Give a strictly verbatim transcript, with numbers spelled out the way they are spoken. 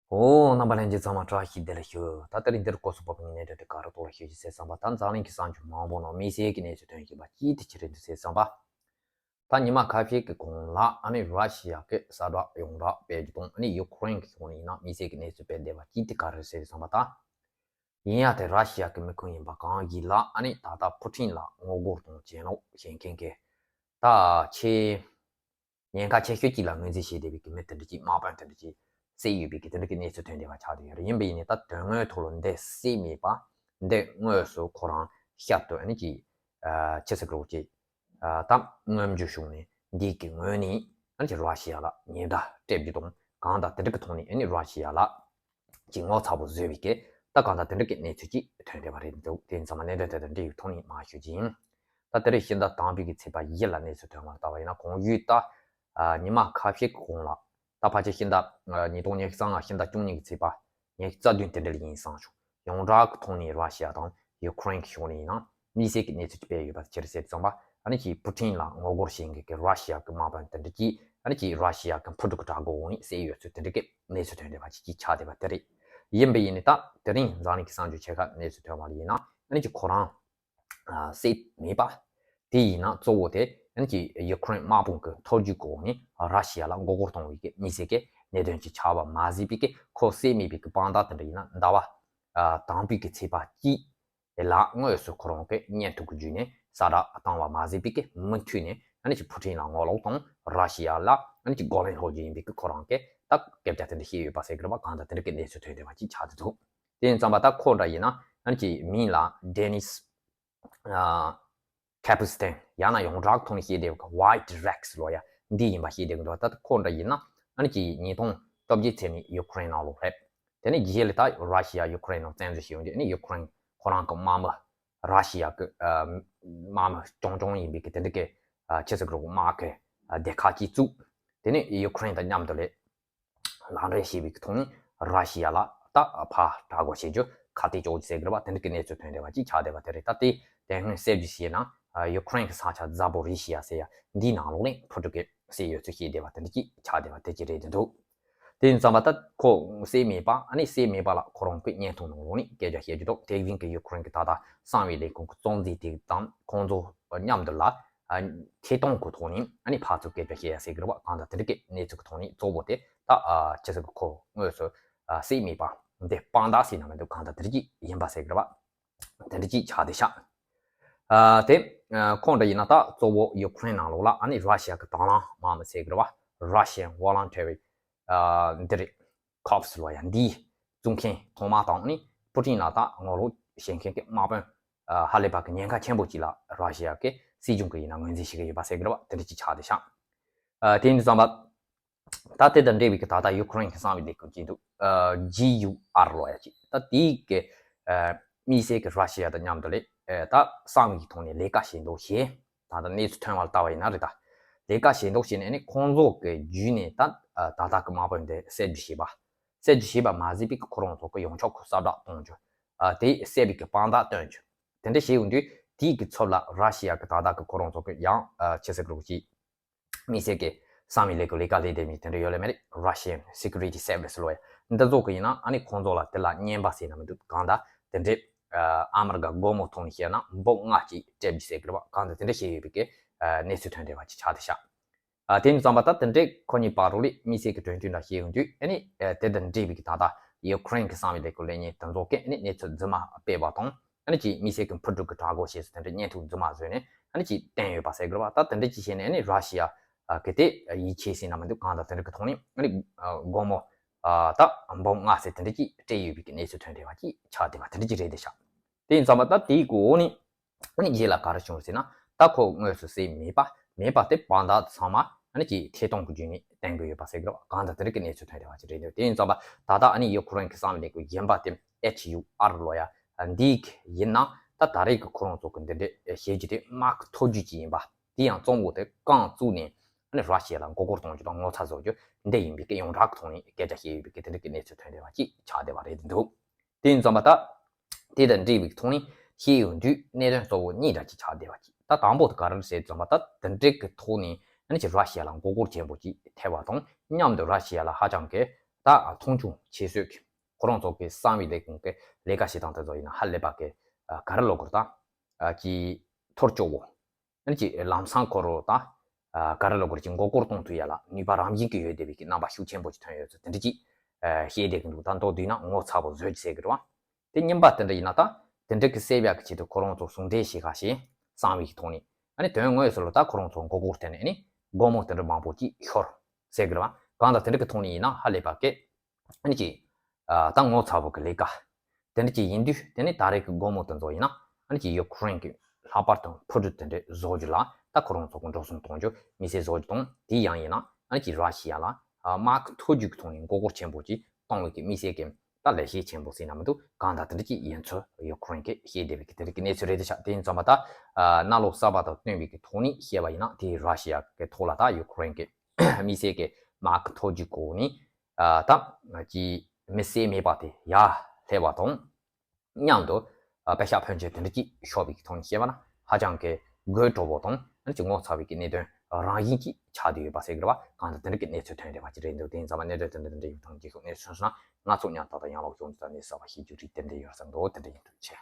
ཨོ། རྣམ་པ་ལྷན་རྒྱས་ཚང་མ་བཀྲ་ཤིས་བདེ་ལེགས་ཞུ། ད་ལྟ་རིང་འདིར་སྐོར་སུ་བབས་པའི་གནས་དོན་དེ་ག་རེ་ཐོག་ལ་ཞུ་རྒྱུ་ཟེར་བསམ་པ། ད་འཛམ་གླིང་གི་ས་ཕྱོགས་མང་པོ་ནང་དམིགས་བསལ་གྱི་གནས་ཚུལ་ཐོན་བཞིན་པ་ཅིག་དེ་ཅི་རེད་འདུག་ཟེར་བསམ་པ། ད་ཉི་མ་ཁ་ཤས་ཀྱི་གོང་ལ་ཨ་ནི་ར་ཤི་ཡ་གི་གསལ་བསྒྲགས་ཡོངས་གྲགས་སྤེལ་རྒྱུ་དང་། ཨ་ནི་ཡུ་ཀེ་རེན་གྱི་ཕྱོགས་ནས་ཡིན་ན་དམིགས་བསལ་གྱི་གནས་ཚུལ་སྤེལ་བསྡད་པ་ཅིག་དེ་ག་རེ་ཟེར་བསམ་པ། ད་ཡིན་ཡང་དེ་ར་ཤི་ཡ་གི་མི་ཁུངས་ཡིན་པ་གང་ཡིན་ལ་ཨ་ནི་ད་ལྟ་ཕུ་ཊིན་ལ་ངོ་རྒོལ་དང་གྱེན་ལོག་བྱེད་མཁན་གྱི་ད་ཆེས་ཉེན་ཁ་ཆེ་ཤོས་ཅིག་ལ་ངོས་འཛིན་བྱས་བསྡད་པའི་གི་མི་དེ་འདྲ་ཅིག་དམག་དཔོན་དེ་འདྲ་ཅིག་བསད་ཡོད་པའི་གི་དེ་འདྲ་གི་གནས་ཚུལ་ཐོན་བསྡད་པ་ཆགས་བསྡད་ཡོད་རེད། ཡིན་པ་ཡིན་ནའི་ད་དོན་དངོས་ཐོག་ལ་འདི་བསད་མེད་པ། འདི་དངོས་སུ་ཁོ་རང་ཤར་དུ་ཨ་ནི་ཅིག་ཨ་ཅི་ཟེར་དགོས་ཅིག་ཨ་ད་མངོན་བརྗོད་བྱུང་ནས་འདི་གི་ངོས་ནས་ཨ་ནི་ཅིག་ར་ཤི་ཡ་ལ་ཉེན་བརྡ་སྤྲད་རྒྱུ་དང་གང་ལྟར་དེ་འདྲ་གི་ཐོག་ནས་ཨ་ནི་ར་ཤི་ཡ་ལ་ཅིག་ངོ་ཚ་པོ་བཟོས་པའི་གི་ད་གང་ལྟར་དེ་འདྲ་གི་གནས་ཚུལ་ཅིག་ཐོན་བསྡད་པ་རེད་འདུག་དེ་ཡིན་ཙང་མ་གནད་དོན་དེ་དང་འབྲེལ་བའི་ཐོག་ནས་མར་ཞུ་རྒྱུ་ཡིན། ད་དེ་རིང་ཕྱི་ཟླ་དང་པོའི་གི་ཚེས་པ་བཞི་ལ་གནས་ཚུལ་ཐོན་པར་ལྟ་བ་ཡིན་ན། གོང་ཞུས་ལྟར་ཨ་ཉི་མ་ཁ་ཤས་ཀྱི་གོང་ལ་ད་ཕལ་ཆེར་ཕྱི་ཟླ་ཨ་ཉིས་སྟོང་ཉི་ཤུ་རྩ་ལྔ་ཕྱི་ཟླ་བཅུ་གཉིས་ཀྱི་ཚེས་པ་ཉི་ཤུ་རྩ་བདུན་དེ་འདྲ་ལ་ཡིན་བསམ་བྱུང་། ཡོངས་གྲགས་ཀྱི་ཐོག་ནས་ར་ཤི་ཡ་དང་ཡུ་ཀེ་རེན་གྱི་ཕྱོགས་ནས་ཡིན་ན་དམིགས་བསལ་གྱི་གནས་ཚུལ་ཅིག་སྤེལ་ཡོད་པ་དེ་ཅི་རེད་ཟེར་དུས་ཙམ་པ། ཨ་ནི་ཅིག་ཕུ་ཊིན་ལ་ངོ་རྒོལ་བྱེད་མཁན་གྱི་ར་ཤི་ཡ་གི་དམག་དཔོན་དེ་འདྲ་གྱིས་ཨ་ནི་ཅིག་ར་ཤི་ཡ་གི་འཕུར་གྲུ་གི་དྲག་རྒོལ་འོག་ནས་བསད་ཡོད་ཚུལ་དེ་འདྲ་གི་གནས་ཚུལ་ཐོན་བསྡད་པ་ཅིག་ཅིག་ཆགས་བསྡད་པ་དེ་རེད། ཡིན་པ་ཡིན་ནའི་ད་དེ་རིང་འཛམ་གླིང་གི་གསར་འགྱུར་ཆེ་ཁག་གནས་ཚུལ་ཐོན་པ་ལ་ཡིན་ན། ཨ་ནི་ཅིག་ཁོ་རང་ཨ་བསད་མེད་པ། དེ་ཡིན་ན་གཙོ་བོ་དེ་ཨ་ནི་ཅིག་ཡུ་ཀེ་རེན་དམག་དཔུང་གི་ཐོ་རྒྱུག་གི་འོག་ནས་ར་ཤི་ཡ་ལ་མགོ་སྐོར་གཏོང་བའི་གི་དམིགས་བསལ་གྱི་གནད་དོན་ཅིག་ཆགས་པ་མ་ཟད་པའི་གི་ཁོ་བསད་མེད་པའི་གི་དཔང་རྟགས་དེ་འདྲ་ཡིན་ན་ཟླ་བ་ཨ་དང་པོའི་གི་ཚེས་པ་གཅིག་ལ་དངོས་སུ་ཁོ་རང་གི་བརྙན་ཐུང་གི་བརྒྱུད་ནས་གསལ་བསྒྲགས་བཏང་བ་མ་ཟད་པའི་གི་མུ་མཐུད་ནས་ཨ་ནི་ཅིག་ཕུ་ཊིན་ལ་ངོ་ལོག་དང་ར་ཤི་ཡ་ལ་ཨ་ནི་ཅིག་རྒོལ་ལན་སློག་རྒྱུ་ཡིན་པའི་གི་ཁོ་རང་གི་ད་སྐད་ཆ་དེ་འདྲ་བཤད་ཡོད་པ་ཟེར་གི་རེད་པ། གང་ལྟར་དེ་འདྲ་གི་གནས་ཚུལ་ཐོན་བསྡད་པ་ཅིག་ཆགས་བསྡད་འདུག་དེ་ཡིན་ཙང་མ་ད་ཁོ་འདྲ་ཡིན་ན་ཨ་ནི་ཅིག་མིང་ལ་ཌེ་ནིས་ཨ་ཁ་པུ་སི་ཏན་ཡང་ན་ཡོངས་གྲགས་ཐོག་ནས་བཤད་བསྡད་པ་ཝའི་ཊི་རེག་སི་ལོ་ཡ་འདི་ཡིན་པ་བཤད་བསྡད་ཀྱི་འདུག་ད་ཁོ་འདྲ་ཡིན་ན་ཨ་ནི་ཅིག་ཉིས་སྟོང་བཅོ་བརྒྱད་ཚེས་ནས་ཡུ་ཀེ་རེན་ནང་ལོགས་སླེབས། དེ་ནས་རྗེས་ལ་ད་ར་ཤི་ཡ་ཡུ་ཀེ་རེན་ནང་བཙན་འཛུལ་བྱས་ཡོང་དུས་ཨ་ནི་ཡུ་ཀེ་རེན་ཁོ་རང་གི་དམག་མི་ར་ཤི་ཡ་གི་ཨ་དམག་མི་རྐྱང་རྐྱང་ཡིན་པའི་གི་དེ་འདྲ་གི་ཨ་ཆི་ཟེར་དགོས་རེད། དམག་གི་ཨ་སྡེ་ཁག་ཅིག་བཙུགས། དེ་ནས་ཡུ་ཀེ་རེན་དང་མཉམ་དུ་ལས་ལག་འབྲེལ་བྱས་པའི་ཐོག་ནས་ར་ཤི་ཡ་ལ་ད་ཕར་དྲག་རྒོལ་བྱེད་རྒྱུ་ཁ་གཏད་གཅོག་རྒྱུ་ཟེར་གི་རེད་པ། དེ་འདྲ་གི་གནས་ཚུལ་ཐོན་བསྡད་པ་ཅིག་ཆགས་བསྡད་པ་དེ་རེད། ད་དེ་དེ་སྔོན་གསལ་བརྗོད་བྱས་ན་ཡུ་ཀེ་རེན་གྱི་ས་ཆ་ཛ་པོ་རི་ཤི་ཡ་ཟེར་ཡ་འདིའི་ནང་ལོགས་ནས་ཕུ་ཊིན་གྱིས་བསད་ཡོད་ཚུལ་བཤད་བསྡད་པ་དེ་འདྲ་ཅིག་ཆགས་བསྡད་པ་དེ་ཅིག་རེད་བསྡད་འདུག་དེ་ཡིན་ཙང་མ་ད་ཁོ་བསད་མེད་པ་ཨ་ནི་བསད་མེད་པ་ལ་ཁོ་རང་གི་བརྙན་ཐུང་ནང་ལོགས་ནས་སྐད་ཆ་བཤད་རྒྱུ་འདུག་དེ་བཞིན་གྱི་ཡུ་ཀེ་རེན་གྱི་ད་ལྟ་གསང་བའི་ལས་ཁུངས་ཀྱི་གཙོ་འཛིན་དེ་དང་ཁོང་ཚོ་མཉམ་དུ་ལ་ཨ་ཐད་གཏོང་གི་ཐོག་ནས་ཨ་ནི་ཕར་ཚུར་སྐད་ཆ་བཤད་ཡ་ཟེར་གི་རེད་པ། གང་ལྟར་དེ་འདྲ་གི་གནས་ཚུལ་གི་ཐོག་ནས་གཙོ་བོ་དེ་ད་ཨ་ཅི་ཟེར་གི་ཁོ་དངོས་སུ་ཨ་བསད་མེད་པ་འདི་དཔང་རྟགས་ཟེར་ན་མི་འདུག་གང་ལྟར་དེ་འདྲ་ཅིག་ཡིན་པ་ཟེར་གི་རེད་པ། དེ་འདྲ་ཅིག་ཆགས་བསྡད་ཤག་ཨ་དེ་ཨ་ཁོང་འདྲ་ཡིན་ན་ད་གཙོ་བོ་ཡུ་ཀེ་རེན་ནང་ལོགས་ལ་ཨ་ནི་ར་ཤི་ཡ་གི་དང་བླངས་དམག་མི་ཟེར་གི་རེད་པ། Russian voluntary ཨ་འདི་རེད། ཁོབ་སི་ལོ་ཡ་འདིའི་བཙུགས་མཁན་ཐོག་མ་དང་ནི་པུ་ཏིན་ལ་ད་ངོ་ལོག་བྱེད་མཁན་གྱི་དམག་དཔོན་ཨ་ཧ་ལས་པ་གི་ཉེན་ཁ་ཆེན་པོ་ཅིག་ལ་ར་ཤི་ཡ་གི་སྲིད་གཞུང་གི་ཡིན་ན་ངོས་འཛིན་བྱེད་ཀྱི་ཡོད་པ་ཟེར་གི་རེད་པ། དེ་འདྲ་ཅིག་ཆགས་བསྡད་ཤག་ཨ་དེ་ཡིན་དུས་ཙམ་པ་ད་དེ་དང་འབྲེལ་བའི་གི་ད་ལྟ་ཡུ་ཀེ་རེན་གྱི་གསང་བའི་ལས་ཁུངས་ཅིག་འདུག་ཨ་ཇི་ཡུ་ཨར་ལོ་ཡ་ཅིག་ད་དེའི་གི་ཨ་དམིགས་བསལ་གྱི་ར་ཤི་ཡ་དང་མཉམ་དུ་ལས་ཨ་ད་གསང་བའི་གི་ཐོག་ནས་ལས་ཀ་བྱེད་མདོག་བྱས། ད་ལྟ་གནས་ཚུལ་ཐོན་པ་ལ་ལྟ་བ་ཡིན་ན་རེད་ད། ལས་ཀ་བྱེད་མདོག་བྱས་ནས་ཨ་ནི་ཁོང་ཚོ་གི་བརྒྱུད་ནས་ད་ཨ་ད་ལྟ་གི་དམག་དཔོན་འདི་བསད་རྒྱུ་བྱས་པ། བསད་རྒྱུ་བྱས་པ་མ་ཟད་པའི་གི་ཁོ་རང་ཚོ་གི་ཡོང་ཆོག་གི་གསལ་བསྒྲགས་གཏོང་རྒྱུ། ཨ་དེ་བསད་པའི་གི་དཔང་རྟགས་སྟོན་རྒྱུ། དེ་འདྲ་བྱས་ཡོང་དུས་དེའི་གི་ཚབ་ལ་ར་ཤི་ཡ་གི་ད་ལྟ་གི་ཁོ་རང་ཚོ་གི་ཡང་ཨ་ཆི་ཟེར་གི་རེད་ཅིག་དམིགས་བསལ་གྱི་གསང་བའི་ལས་ཁུངས་ལས་ཀ་ལས་བསྡད་མི་དེ་འདྲ་ཡོད་ལེ་མེད་རེད། Russian Security Service ལོ་ཡ་འདི་ཚོ་གི་ཡིན་ན་ཨ་ནི་ཁོང་ཚོ་ལ་དེ་ལ་རྔན་པ་ཟེར་ན་མི་འདུག་གང་ལྟར་དེ་འདྲའི་ཨ་ཨ་མི་རི་ཀ་སྒོར་མོ་ཐོག་ནས་བཤད་ན་འབུམ་ལྔ་ཅིག་སྤྲད་རྒྱུ་ཟེར་གི་རེད་པ། གང་ལྟར་དེ་འདྲ་བཤད་ཡོད་པའི་གི་ཨ་གནས་ཚུལ་ཐོན་བསྡད་པ་ཅིག་ཆགས་བསྡད་ཤག་ཨ་དེ་ཡིན་ཙང་པ་ད་དེ་འདྲའི་ཁོ་གཉིས་བར་དུ་ལས་དམིགས་བསལ་གྱི་གྲོས་མཐུན་འདྲ་བྱས་ཡོང་དུས་ཨ་ནི་ཨ་དེ་དང་འབྲེལ་བའི་གི་ད་ལྟ་ཡུ་ཀེ་རེན་གྱི་གསང་བའི་ལས་ཁུངས་ལས་སྣེ་དེ་ཚོ་གིས་ཨ་ནི་གནས་ཚུལ་རྫུན་མ་སྤེལ་བ་དང་། ཨ་ནི་ཅིག་དམིགས་བསལ་གྱི་འཕུར་གྲུ་གི་དྲག་རྒོལ་བྱས་སོ་དེ་འདྲའི་བརྙན་ཐུང་རྫུན་མ་བཟོས་ནས་ཨ་ནི་ཅིག་བསྟན་ཡོད་པ་ཟེར་གི་རེད་པ། ད་དེ་འདྲ་ཅིག་བྱས་ནས་ཨ་ནི་ར་ཤི་ཡ་གི་དེ་ཡིད་ཆེས་ཟེར་ན་མི་འདུག་གང་ལྟར་དེ་འདྲ་གི་ཐོག་ནས་ཨ་ནི་སྒོར་མོ་ད་འབུམ་ལྔ་ཟེར་དེ་འདྲ་ཅིག་སྤྲད་ཡོད་པའི་གི་གནས་ཚུལ་ཐོན་བསྡད་པ་ཅིག་ཆགས་བསྡད་པ་དེ་འདྲ་ཅིག་རེད་བསྡད་ཤག་དེ་ཡིན་ཙང་པ་ད་དེའི་གོ་ནས་ཨ་ནི་རྗེས་ལ་ག་རེ་བྱུང་ཟེར་ན། ད་ཁོ་དངོས་སུ་བསད་མེད་པ། མེད་པ་དེ་དཔང་རྟགས་ཚང་མ་ཨ་ནི་ཅིག་ཐད་གཏོང་གི་བརྒྱུད་ནས་བསྟན་གྱི་ཡོད་པ་ཟེར་གི་རེད་པ། གང་ལྟར་དེ་འདྲ་གི་གནས་ཚུལ་ཐོན་བསྡད་པ་ཅིག་རེད་འདུག་དེ་ཡིན་ཙང་པ་ད་ལྟ་ཨ་ནི་ཡུ་ཀེ་རེན་གྱི་གསང་བའི་ལས་ཁུངས་གཞན་པ་དེ་ཨེཆ་ཡུ་ཨར་ལོ་ཡ་འདི་ཡིན་ན་ད་ད་རེས་ཀྱི་ཁོ་རང་ཚོ་གི་འདི་འདྲའི་བྱེད་རྒྱུ་དེ་དམག་གི་ཐོ་རྒྱུག་ཅིག་ཡིན་པ། དེ་ཡང་གཙོ་བོ་དེ་རྐང་བཙུགས་ནས་ཨ་ནི་ར་ཤི་ཡ་ལ་མགོ་སྐོར་གཏོང་རྒྱུ་དང་ངོ་ཚ་བཟོ་རྒྱུ་འདི་ཡིན་པའི་གི་ཡོངས་གྲགས་ཀྱི་ཐོག་ནས་སྐད་ཆ་བཤད་ཡོད་པའི་གི་དེ་འདྲ་གི་གནས་ཚུལ་ཐོན་བསྡད་པ་ཅིག་ཆགས་བསྡད་པ་རེད་འདུག་དེ་ཡིན་ཙང་པ་ད་དེ་དང་འབྲེལ་བའི་ཐོག་ནས་བཤད་ཡོང་དུས་གནད་དོན་གཙོ་བོ་གཉིས་འདྲ་ཅིག་ཆགས་བསྡད་པ་ཅིག་ད་དང་པོ་དེ་ག་རེ་རེད་ཟེར་ཙམ་པ་ད་དེ་འདྲའི་གི་ཐོག་ནས་ཨ་ནི་ཅིག་ར་ཤི་ཡ་ལ་མགོ་སྐོར་ཆེན་པོ་ཅིག་ཐེབས་པ་དང་མཉམ་དུ་ར་ཤི་ཡ་ལ་ཧ་ཅང་གི་ད་ ད་མཐོང་ཆུང་ཆེ་བཟོས་ཀྱི་ཁོ་རང་ཚོ་གི་གསང་བའི་ལས་ཁུངས་ཀྱི་ལས་ཀ་བྱེད་སྟངས་དེ་ཚོ་ཡིན་ན་ཧ་ལས་པ་གི་ག་རེ་ལབ་དགོས་རེད། ད་ཀྱི་ཐོར་ཅོག་བོ། ཨ་ནི་ཅིག་ལམ་སང་ཁོ་རང་ད་ག་རེ་ལབ་དགོས་རེད། ཅིག་མགོ་སྐོར་གཏོང་ཐུབ་ཡ་ལ་ནུས་པ་རང་བཞིན་གྱི་ཡོད་བསྡད་པའི་གི་རྣམ་པ་ཤུགས་ཆེན་པོ་ཅིག་ཐོན་ཡོད་ཚུལ་དེ་འདྲ་ཅིག་བཤད་བསྡད་ཀྱི་འདུག་ད་མདོར་བསྡུས་ན་ངོ་ཚ་བོ་བཟོས་ཀྱི་ཟེར་གི་རེད་བ། དེ་གཉིས་པ་དེ་འདྲ་ཡིན་ན་ད་དེ་འདྲ་གི་སེལ་བ་གི་ཆེད་དུ་ཁོ་རང་ཚོ་ཟུང་འབྲེལ་བྱེད་ཁ་ཞེས་གསང་བའི་གི་ཐོག་ནས། ཨ་ནི་དོན་དངོས་སུ་ལ་ད་ཁོ་རང་ཚོ་མགོ་སྐོར་བསྟན་ནས་ཨ་ནི་སྒོར་མོ་དེ་འདྲ་མང་པོ་ཅིག་ཤོར་ཟེར་གི་རེད་བ། གང་ལྟར་དེ་འདྲ་གི་ཐོག་ནས་ཡིན་ན་ཧ་ལས་པ་གི་ཨ་ནི་ཅིག་ཨ་ད་ངོ་ཚ་བོ་གི་ལས་ཀ་དེ་འདྲ་ཅིག་ཡིན་དུས། དེ་ནི་ད་རེས་ཀྱི་སྒོར་མོ་དེ་ཚོ་ཡིན་ན་ཨ་ནི་ཅིག་ཡུ་ཀེ་རེན་གྱི་ལྷག་པར་དུ་ཕུ་ཀྲུག་དེ་འདྲ་བཟོ་རྒྱུ་ལ་ད་ཁོ་རང་ཚོ་གི་འགྲོ་སོང་གཏོང་རྒྱུ་དམིགས་བསལ་བཟོ་རྒྱུ་དང་། དེ་ཡང་ཡིན་ན་ཨ་ནི་ཅིག་ར་ཤི་ཡ་ལ་ཨ་དམག་གི་མཐོ་རྒྱུགས་ཀྱི་ཐོག་ནས་མགོ་སྐོར་ཆེན་པོ་ཅིག་གཏོང་བའི་གི་དམིགས་བསལ་གྱི་ད་ལས་གཞི་ཆེན་པོ་ཟེར་ན་མི་འདུག་གང་ལྟར་དེ་འདྲ་ཅིག་ཡིན་ཚུལ་ཡུ་ཀེ་རེན་གྱིས་བཤད་བསྡད་པའི་གི་དེ་འདྲ་གི་གནས་ཚུལ་རེད་ཤག་དེ་ཡིན་ཙང་མ་ད་ཨ་གནའ་ལོ་གསར་པ་དང་བསྟུན་པའི་གི་ཐོག་ནས་བཤད་པ་ཡིན་ན། དེ་ར་ཤི་ཡ་གི་ཐོག་ལ་ད་ཡུ་ཀེ་རེན་གྱི་དམིགས་བསལ་གྱི་དམག་གི་མཐོ་རྒྱུགས་གོ་ནས་ཨ་ད་ཀྱི་མི་བསད་མེད་པ་དེ་ཡར་སླེབས་པ་དང་མཉམ་དུ་ཨ་པད་ཤག་ཕོན་ཆེན་དེ་འདྲ་ཅིག་ཤོར་བའི་གི་ཐོག་ནས་བཤད་པ་ན་ཧ་ཅང་གི་དགོད་བྲོ་བོ་དང་ཨ་ནི་ཅིག་ངོ་ཚ་བའི་གི་གནད་དོན་རང་བཞིན་ཅིག་ཆགས་བསྡད་ཡོད་པ་ཟེར་གི་རེད་བ། གང་ལྟར་དེ་འདྲ་གི་གནས་ཚུལ་ཐོན་བསྡད་པ་ཅིག་རེད་འདུག་དེ་ཡིན་ཙང་མ་གནད་དོན་དེ་འདྲ་དེ་འདྲ་ཡོད་དང་རྗེས་ཤུལ་གནས་ཚུལ་སོང་ན་ང་ཚོ་མཉམ་དུ་ད་ཡང་ལོག་ཡོང་རྒྱུ་དང་གནས་གསར་པ་ཤེས་རྒྱུ་རིགས་དེ་འདྲ་ཡོད་བསམ་འདུག་དེ་འདྲ་ཡིན་དུས་ཆེ།